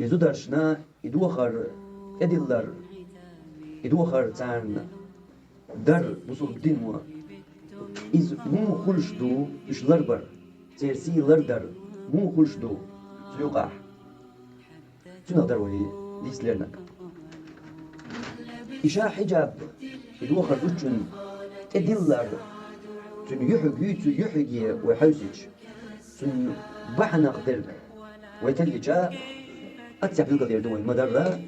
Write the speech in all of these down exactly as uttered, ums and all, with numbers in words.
И зударшна и дохар тӀедиллар, и дохар царна дар бусулба дино, иза муха хуьлуш ду, уьш ларбар, церан сий лардар муха хуьлуш ду цу юкъахь? Цунах дара вай дийца лернарг. И ша хьиджаб, и дохар зудчун тӀедиллар, цуьнан юьхьиг юй цу юьхьиге вай хьаьвсича, цуьнан бахьанах дерг вай теллича, цхьаъ билгалдер ду вай ма-дарра,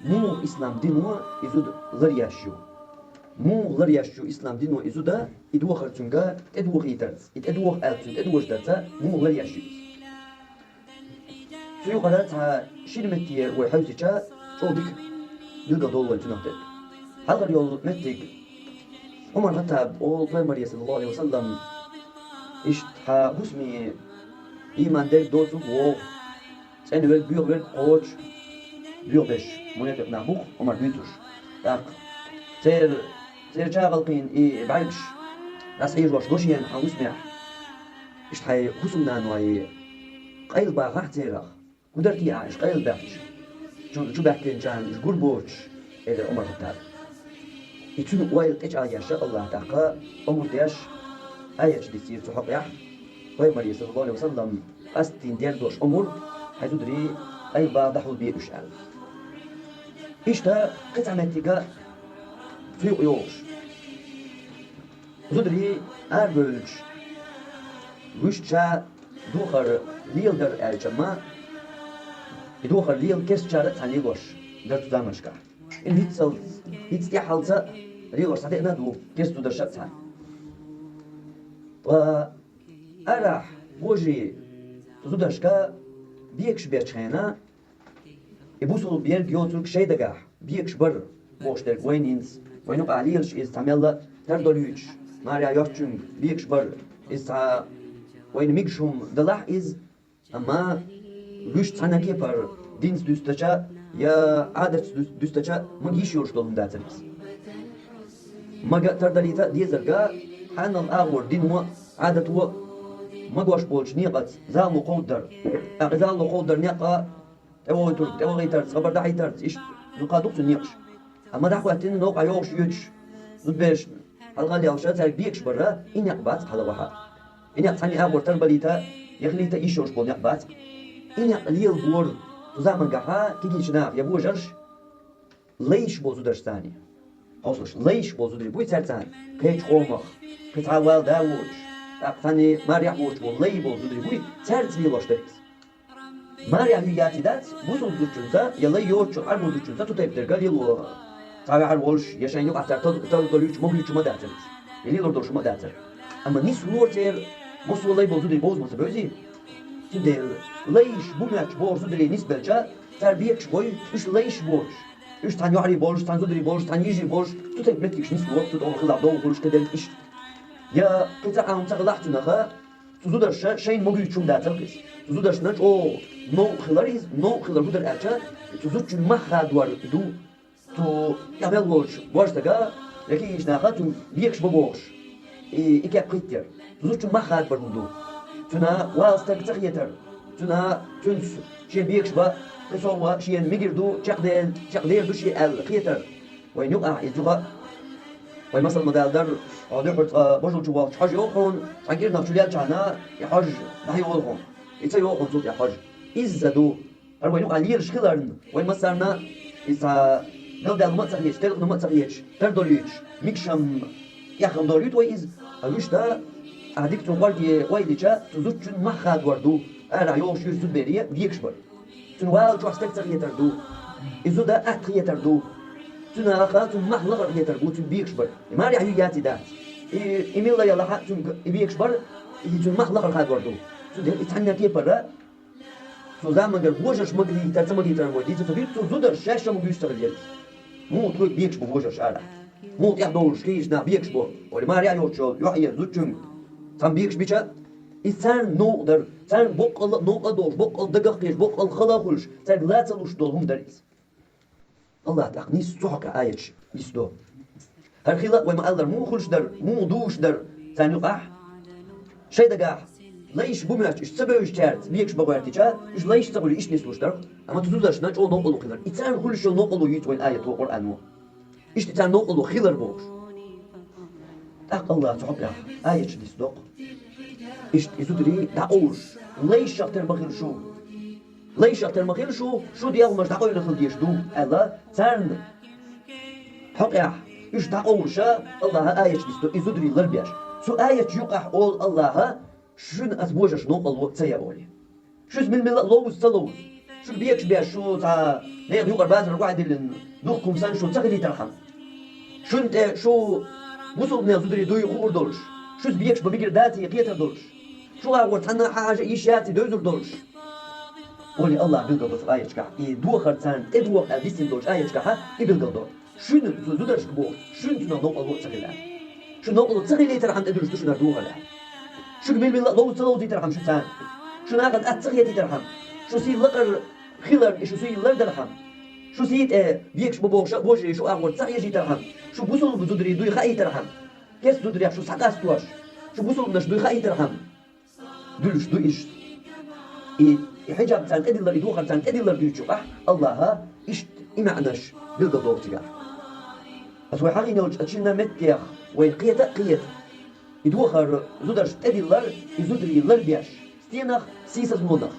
муха ислам дино и зуда ларъеш ю. Муха ларъеш ю ислам дино и зуда, и дохар цуьнга тӀедохийтарца, и тӀедоха аьлла цуьнан тӀедожадарца муха ларъеш ю иза. Цу юкъара цхьа шина метте вай хьаьвсича, чӀогӀа дика билгалдолу вайн цунах дерг. Хьалхара йолу меттиг, Ӏумар-Хаттаб олу пайхамаре, саллаллаху Ӏалайхи ва саллам, иштта хьан хӀусаме ийман дерг доцург вогӀу, цӀена верг, боьха верг кхочу, боьха берш, мунепикъ нах бу-кх Ӏумар дуьйцурш. ТӀаккха церан, церан чагӀалкхийн и бӀаьргаш дӀасахьийзош го шена хьан хӀусамехь. Иштта хьайн хӀусамнаной къайлабахахь церах, хӀун дара те ахь уьш къайлабаьхча, чу, чу баьхкинчарна уьш гур боцуш, элира Ӏумар-Хаттаба. И цуьнан ойла тӀечӀагӀъеш АллахӀа тӀаккха омра деш, аяташ дийцира цу хьокъехь, пайхамаре, саллаллаху Ӏалайхи ва саллам, къастийна дерг долуш омра, хьайн зударий къайлабаха, дӀахьулбе уьш аьлла. Иштта кхин цхьа меттиг а цу юкъа йогӀуш. Зударий арабевлча, вуьшта ша дохар леладара аьлча ма, и дохар лела керстачара а цхьаьна лелош дара цу заманашкахь. ХӀинца хӀинццалц, хӀинца тӀаьххьалца а лелош схьадеана а ду керста зударша а цхьаьна. Ткъа арахь божарий цу зударшка бекаш бечу хенахь, и бусулба ерг йоцург шайн дагахь бекаш бара бохуш дерг вайна хӀинца, вайна юкъахь лелаш иза цхьа мелла а тардолуьйтуш, марехь йоцучуьнга бекаш бара иза цхьа вайна мегаш хӀума далахь иза, амма вуьшта цхьана кепара динца дуьстича я Ӏадатца дуьс-, дуьстича мага йиш йолуш долу хӀума дацара иза. Мага а тардалийта а дезарг а, хьанал агӀор дино а, Ӏадато а магош болчу некъаца зало кховдадар. ТӀаккха и зало кховдадар некъ а тӀевогӀуьйтург, тӀевогӀийтарца, хабар дахьийтарца, иштта дукха ду-кх цуьнан некъаш. Амма дӀахӀоьттина новкъахь йогӀуш йоьдуш зудбераш хьалха а лелаш, цаьрга бекаш бара, и некъ бац хьалха вахьа. И некъ цхьанна агӀор тарбалийта, яхилийта йиш йолуш болу некъ бац. И некъ лелабора цу заманчохь кегийчу наха я божарш, лайш болу зударш царна. Хьовсалаш, лайш болу зударий буй цаьрца, кхечу къомах, кхин цхьа вала да воцуш, тӀаккха цхьанна марехь воцуш болу лай болу зударий буй, цаьрца лелош дара иза. Марехь юй яций дац, бусулба зудчуьнца я лай йоцучу Ӏаьрбийн зудчуьнца цу тайпа дерг а лело цхьа ваьхьар волуш, я шайна юкъахь цара тал-, тал долуьйтуш могуьйтуш хӀума дацара иза, я лелор долуш хӀума дацара. Амма нислора церан массо а лай болу зударий бовза ма ца бевзий. Цундела лайш бу моьттуш бохург зударий нисбелча, цара бекаш бой, уьш лайш боцуш. Уьш цхьана йоӀарий болуш, цхьана зударий болуш, цхьана йижарий болуш, цу тайпа меттигаш нисло, цу тӀехула хилахь довла хуьлуш кхидерг иштта. Я кхин цхьа Ӏамма ца хилахь цуьнан, цу зударша шайна могуьйтуш хӀума дацара иза. Цу зударшна чӀогӀа новкъа хилар иза, новкъа хилар хӀун дара аьлча, цу зудчун мах хадор ду. Цу тӀехь мел волчу божаршна, я кегийчу наха цунна бекаш бан бохуш, и, и кеп кхиттера. Цу зудчун мах хадабар хӀума ду. Цуьнан вала стаг ца хетар. Цуьнан, цуьнца шен бекаш бан, кхин сов а шена мегар ду, чекхдер, чекхдер ду шен аьлла хетар. Вайна юкъахь иза юха а, вай масал ма-даллара, хьо дуьххьара цкъа божалчу вахча хьожа йогӀу хьуна, цхьана кӀирнах чу лелчахьана, и хьожа дӀахьайолу хьуна. И ца йогӀу хьуна цул тӀаьхьа хьожа. Изза ду. ХӀара вай юкъахь лелаш хиларна, вай массарна иза цхьа галдаьлла хӀума а ца хеташ, телха хӀума а ца хеташ, тардолуьйтуш, мегаш-м, эхь-м долуьйту вай иза, а вуьшта, ахь дика цунна гӀортор ойла йича, цу зудчун мах хадор ду, арахь йогӀуш йолчу зудбере бекаш бар. Цуьнан вала чохь стаг ца хетар ду, и зуда атта хетар ду, цуьнан аха цуьнан мах лахара хетар бу, цуьнан бекаш бар. И марехь юй яций дац. И, и милла ялахь а цуьнга и бекаш бар, и цуьнан мах лахара хадор ду. Цундела и цхьанна кепара, цу заманчохь божарш магийта, ца магийта вай дийца ца дуьйцу, цу зударша шаьш а магуьйсу ца хилла. Муха тхоьга бекаш бу божарш арахь? Муха тӀехь долуш кегийчу наха бекаш бу? Оли марехь йоцуш йолу йоӀе, зудчуьнга цхьамма бекаш бича, иза царна новкъа дара, царна боккъалла а новкъа а долуш, боккъалла дагах а кхеташ, боккъалла хала а хуьлуш, цаьрга ла ца луш долу хӀума дара иза. АллахӀа тӀаккха нийса цу хьокъехь аяташ нисдо. ХӀара хила а вай ма-аллара муха хуьлуш дара, муха дуьйлуш дара царна юкъахь? Шайн дагахь Лайш бу моьттуш, иштта ца бевзачаьрца бекаш бан гӀертача, уж лайш ца хуьлий, иштта нислуш дара. Амма цу зударшна чӀогӀа новкъарло хилар. И царна хуьлуш йола новкъарло юьйцу вайна аят Къуръано. Иштта царна новкъарло хилар бохуш. ТӀаккха АллахӀа цу хьокъехь аяташ нисдоккху. Иштта и зударий дӀакъовлуш, лайшах тера ма хила шу. Лайшах тера ма хила шу, шу дегӀамаш дӀакъовла хила дезаш ду, аьлла, царна хьокъехь уьш дӀакъовлуша, АллахӀа аяташ нисдо и зударий ларбеш. Цу аяташ юкъахь олу АллахӀа: шуна аса божаршна новкъарло ца ян олий. Шуьца мила-мила а ловза ца ловза. Шуьга бекаш беш шу цхьа нехан юкъара базар охьадиллина духкум санна шу ца хилийтархьама. Шуна тӀе шу бусулбанел зударий дуй хуур долуш. Шуьца бекаш бан мегар дац и кхетар долуш. Шу агӀор цхьанна а хьан хьажа йиш яц и девзар долуш. Олий АллахӀа билгалдо цу аяташкахь. И дохар царна тӀедоха аьлла дисина долчу аяташкахьа и билгалдо. Шуна, цу зударшка боху, шуна цунах новкъарло а ца хила. Шуна новкъарло ца хилийтархьама тӀедуьллуш ду шуна духар аьлла. Шуьга мила-мила а ловза ца ловзийтархьама шу царна. Шу нахана атта ца хетийтархьама. Шу сий лакхара хиларна и шу сий лардархьама. Шу сий тӀе бекаш бан бохуш а божарий шу агӀор ца хьежийтархьама. Шу бусулба зударий дуй хаийтархьама. Керста зударех шу схьакъастош, шу бусулбанаш дуй хаийтархьама. Дуьллуш ду иштта. И, и хьиджаб царна тӀедиллар, и духар царна тӀедиллар дуьйцучу юкъахь АллахӀа иштта и маьӀнаш билгалдоху цигахь. Аса вай хьахийна йолчу аса шинна меттехь вайна кхета а кхета. И духар зударшна тӀедиллар, и зударий ларбеш. Стенах, сийсазлонах.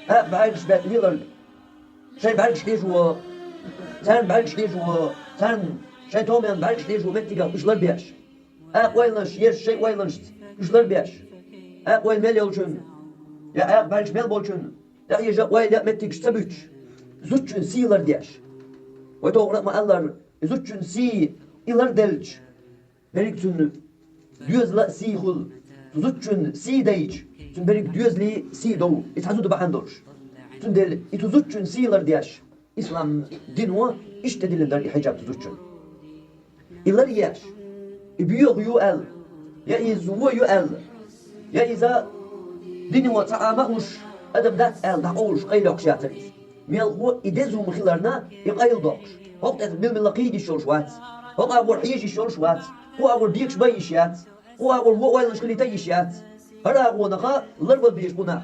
Акха бӀаьргаш баьтта лелар, шайн бӀаьргаш хьежо, царна бӀаьргаш хьежо, царна шайн томан бӀаьргаш хьежо меттигах уьш ларбеш. Акха ойланаш еш шайн ойланашца уьш ларбеш. Акха ойла мел йолчун, я акха бӀаьргаш мел болчун, тӀехьежа ойла яа меттигаш ца буьтуш, зудчун сий лардеш. Вай тохара а ма-аллара, и зудчун сий и ларделча, берриг цуьнан доьзал а сий хуьлу. Цу зудчун сий дайча, цуьнан берриг доьзале сий дов, и цхьа зуда бахьана долуш. Цундела и цу зудчун сий лардеш, ислам дино иштта тӀедиллина дара и хьиджаб цу зудчун. И лар еш, и боьха ю аьлла, я иза вон ю аьлла, я иза дино цхьа а ма хуьлуш, адам дац аьлла дӀакъовлуш къайлаьхкаш яцара иза. Мелхо и деза хӀума хиларна, и къайладоккхуш. ХӀокху тӀе мила-мила кхийда йиш йолуш вац. ХӀокху агӀор хьежа йиш йолуш вац. ХӀокху агӀор бекаш бан йиш яц. ХӀокху агӀор вон ойланаш хилийта йиш яц. ХӀара агӀонаха ларбан безаш бу нах.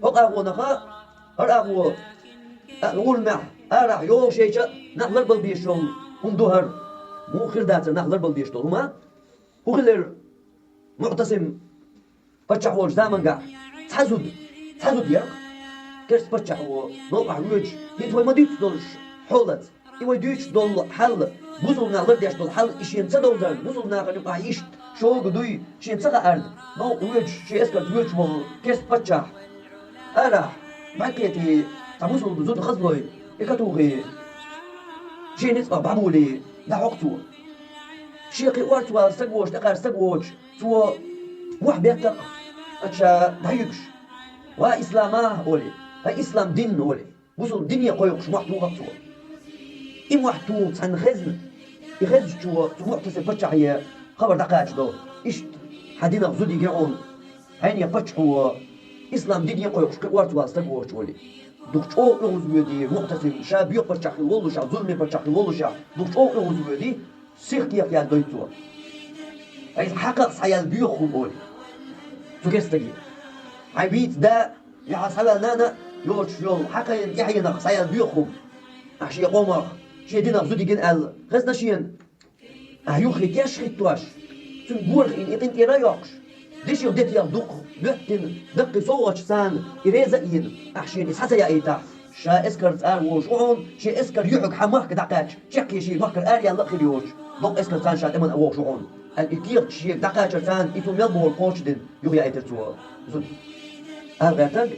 ХӀокху агӀонаха, хӀара агӀо, а, гӀур мехь, арахь йогӀуш яйча, нах ларбан безаш йолу хӀума ду хӀара. Муха хир дацара нах ларбан безаш долу хӀума? ХӀун хилира МуӀтасим паччахь волчу замангахь? Цхьа зуда, цхьа зуда яра. Керста паччахьо новкъахь воьдуш, хӀинца вай ма дуьйцуш долуш хьолаца. И вай дуьйцуш долу хьал, бусулба нах лардеш долу хьал, и шена ца довзарна, бусулба нахана юкъахь иштта шога дуй шена ца хаарна, новкъа воьдуш, шен эскарца воьдуш волу керста паччахь. Арахь, бӀаьрг кхетий, цхьа бусулба зуда хазлой, и катухий, шен ницкъах бӀабулий, дӀахьокху цо. Шен кхин орца вала стаг воцуш, тӀекхаьчча стаг воцуш, цо мохь беттакъ, ша дӀаюьгуш: «Ва ислама», — олий, «ХӀай ислам дин», — олий. Бусулба дине кхойкхуш мохь туху-кх цо. И мохь туху цхьанна хезна, и хезначо цу МуӀтасим паччахье хабар дӀакхачадо: «Иштта хьан динах зуда йигира хьуна, хьайне паччахьо ислам дине кхойкхуш кхин орца вала стаг воцуш», — олий. Дукха чӀогӀа оьгӀазвоьдий МуӀтасим, ша боьха паччахь хила воллушехь, зуламе паччахь хила воллушехь, дукха чӀогӀа оьгӀазвоьдий, сих кехат яьлла дойду цо. Иза хьакха а схьаяьлла боьха хӀума, олий, цу керста стаге. Хьайн вийца да, я хьан схьаваьлла нана йоцуш йолу хьан кхайна тӀаьхьенах схьаяьлла боьха хӀума. Ахьа шен къомах, шен динах зуда йигина аьлла хезна шена. Ахьа юххе кеш а хӀиттош, цуьнан гора хиъна и къинтӀера а йоккхуш, деших, детех дукха моьттина даккхий совгӀаташ царна и реза а йина, ахьа шена и схьа ца яийтахь, ша эскарца ара волуш ву хьуна, шен эскар юьхьиг хьан махка дӀакхаьчча, чеккхе шен махкара араяьлла а хир йоцуш, доккха эскар царна ша тӀеман а вогӀуш ву хьуна, аьлла, и кехаташ шега дӀакхачар царна, и цо мел бохург кхочушдина, юхаяийтира цо зуда. Ала гӀертарг,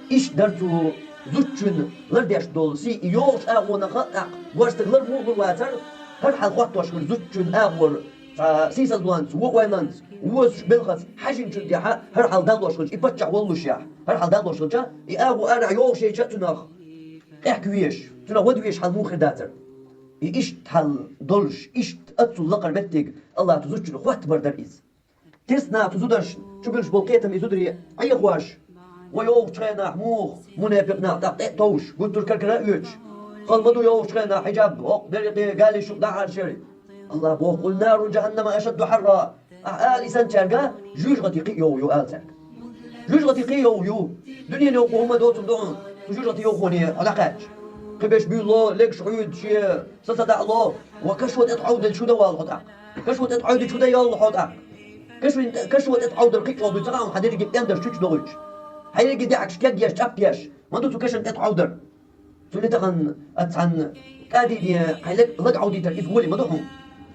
иштта дара цу зудчун лардеш долу сий, и йогӀучу агӀонах а тӀаккха, гӀоьртиг лар муха лур вацара, хӀара хьал хӀоттош хир зудчун агӀор, цхьа сийсазлонца, вон ойланца, везачу белхаца хьаьжначун тӀехь хӀара хьал даллош хилча, и паччахь воллушехь, хӀара хьал даллош хилча, и агӀо арахь йогӀуш яйча а цунах къехка везаш, цунах вада везаш хьал муха хир дацара. И иштта хьал долуш, иштта оццул лакхара меттиг АллахӀа цу зудчунна хӀоттабар дара иза. Керста наха цу зударшна чубуьллуш болу кхетам и зударий Ӏехош, вай йогӀучу хенахь муха мунепикъ нах тӀаккха тӀе а товш, гуттар а кара-кара а оьцуш, хала ма ду йогӀучу хенахь хьиджаб, хӀокху берригӀе галиш юкъа дӀахьаршари. АллахӀа боху: «Къул нару джаханнама ашадду хьарра». Ахьа ала и санначаьрга жуьжгӀати кхиъ йовха ю ала цаьрга. ЖуьжгӀати кхиъ йовха ю. Дуьненан йовхо хӀума доцург ду хьуна, цу жуьжгӀати йовхоне хьо дӀакхаьчча. Кхыберш буьйло, легаш Ӏуьйду шен са ца даьло, ва кашо тӀе тӀа Ӏовдал чу дан валла хьо тӀаккха. Кашо тӀе тӀа Ӏовдал чу дан йолла хьо тӀаккха. Кашо, кашо тӀе тӀа Ӏовдал кхиъ чӀогӀа дуй ца хаьа хьуна, хьан дерриге пӀендарш чу чу догӀуьйтуш. Хьан ерриге даьӀахкаш кегъеш, чӀаппеш. Ма ду цу кашан тӀе тӀа Ӏовдар. Цуьнан тахана ат цхьанна кӀади де хьайн лаг, лаг Ӏовдийтар иза гӀоли ма ду хьуна.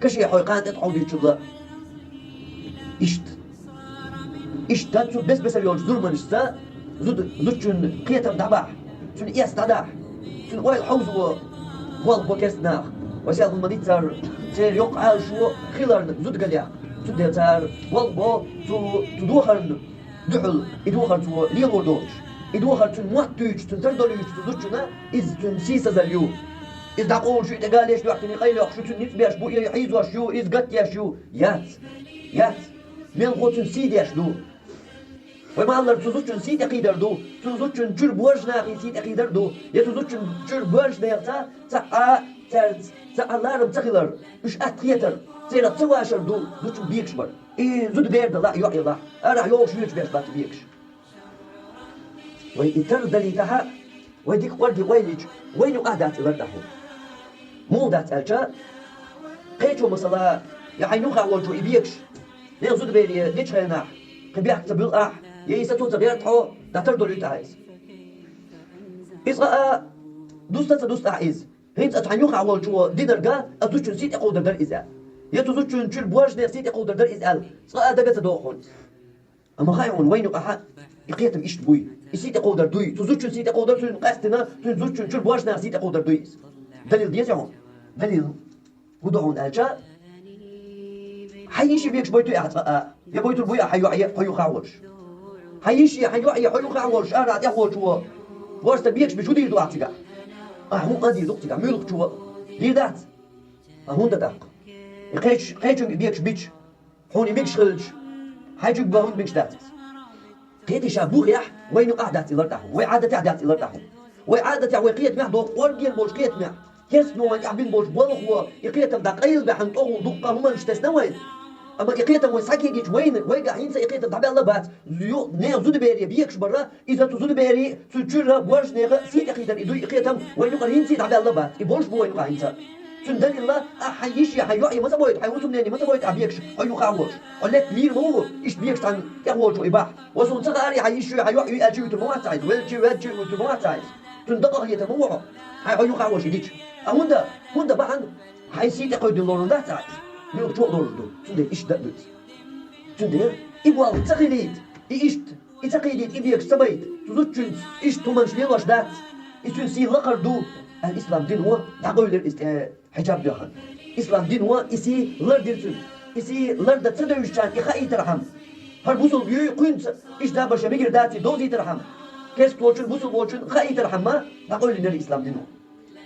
Каше хьо кхана тӀе тӀа Ӏовдийчул а. Иштта. Иштта цу бес-бесара йолчу зурманашца зуда, зудчун кхетам дӀабахьа, цуьнан эс дӀадахьа, цуьнан ойла хьовзо болх бо керста наха. Вай сел хӀума ма диццара, церан йоккха Ӏалашо хиларна зуда галехь. Цундела цара болх бо цу, цу духарна дуьхьал, и духар цо лелор долуш, и духар цуьнан мотт туьйцуш, цуьнан тардолуьйтуш цу зудчунна, иза цуьнан сийсазалла ю. Иза дӀакъовлуш ю, и тӀе галеш доьхкина, и къайлоьхуш ю, цуьнан ницкъ беш бу, и хьийзош ю, иза гатдеш ю. Яц. Яц. Мелхо цуьнан сий деш ду. Вай ма-аллара, цу зудчун сий тӀекхийдар ду, цу зудчун чуьра божачу нахе сий тӀекхийдар ду, я цу зудчун чуьра божачу нехан цхьа, цхьа а, цаьрца цхьа а ларам ца хилар, уьш атта хетар, церах ца вашар ду зудчун бекаш бар. И зудабер далахь, йоӀ ялахь, арахь йогӀуш йоьдуш беш бац бекаш. Вай и тардалийтахьа, вай дика кӀорге ойла йича, вайна юкъахь дац и лар тӀехь хӀума. Муха дац аьлча, кхечо, масала, я хьайн юххехь волчо и бекаш, нехан зудабере дечу хенахь, кхин бехк ца буьллу ахь, я и сацо ца гӀерта хьо, дӀатардолуьйту ахьа иза. Иза къа а дуста ца дуста ахьа иза. ХӀинца аса хьайн юххехь волчо динарг а зудчун сий тӀекховдар дара иза аьлла. Я цу зудчун чуьра божачу нехан сий тӀекховдар дара иза аьлла, цкъа а дага ца догӀу хьуна иза. Амма хаьа хьуна вайна юкъахь и кхетам иштта буй. И сий тӀекховдар дуй. Цу зудчун сий тӀекховдар, цуьнан къаьстина, цуьнан зудчун чуьра божачу нехан сий тӀекховдар дуй иза. Далил деза хьуна? Далил хӀун ду хьуна аьлча, хьайн йиши бекаш бойтуй ахьа цкъа а? Я бойтур буй ахьа хьайн йоӀе, хьо юххехь волуш? Хьайн йиши, хьайн йоӀе, хьо юххехь волуш, арахь тӀехволчо, вовшашца бекаш беш хӀун дийр ду ахьа цигахь? Ахьа хӀун а дийр ду-кх цигахь, муьлххачо а? Дийр дац? Ткъа хӀунда тӀаккха? И кхечу-, кхечуьнга и бекаш бича, хьуна и мегаш хилча, хьайн чуьнга бан хӀунда мегаш дац иза? Кхетий ша, бухехь вайна юкъахь дац и лар тӀехь хӀума, вай Ӏадатехь дац и лар тӀехь хӀума. Вай Ӏадатехь, вай кхетамехь доккха кӀоргера болчу кхетамехь, керстано вайна тӀехь бина болчу болхо, и кхетам дӀакъайлабаьхна тӀогӀула дуккха а хӀуманаш тесна вайна. Амма и кхетам вайна схьакегийча, вайна, вайгахь хӀинца и кхетам дӀабаьлла а бац. Ю-, нехан зудабере бекаш бара, иза цу зудабере, цу чуьра божачу нехан сий тӀекхийдар и дуй, и кхетам вайна юкъара хӀинца а дӀабаьлла а бац. И болуш бу вайна юкъахь хӀинца. Цуьнан далилла, ахьа хьайн йиши, хьайн йоӀе ма ца бойту, хьайн хӀусамнене ма ца бойту ахьа бекаш хьо юххехь волуш. Хьо летта лийр ма ву, иштта бекаш цхьаьна тӀехволчо и бахь. Ва суна ца хаьара, хьайн йиши, хьайн йоӀе аьлча вуьтур ма вац хьо иза, велча а, ваьлча а вуьтур ма вац хьо иза. Цуьнан дакъа а хетар ма ву хьо, хьайн хьо юххехь волуш и дича. Ткъа хӀунда, хӀунда бахьана, хьайн сий тӀекховдина лорур дац ахьа иза. Муьлххачо а лорур ду, цундела иштта дан а ду иза. Цундела и болх ца хилийта, и иштта, и ца кхийдийта, и бекаш ца байта, цу зудчуьнца иштта хӀуманаш лелош дац, и цуьнан сий лакхара ду, аьлла, ислам дино дӀакъевлира иза тӀе хьиджаб доьхна. Ислам дино и сий лардира цуьнан. И сий лардан ца девзачарна и хаийтархьама, хӀара бусулба юй, кхуьнца иштта дабарша мегар дац и довзийтархьама, керста волчун, бусулба волчун хаийтархьама дӀакъевлинера ислам дино.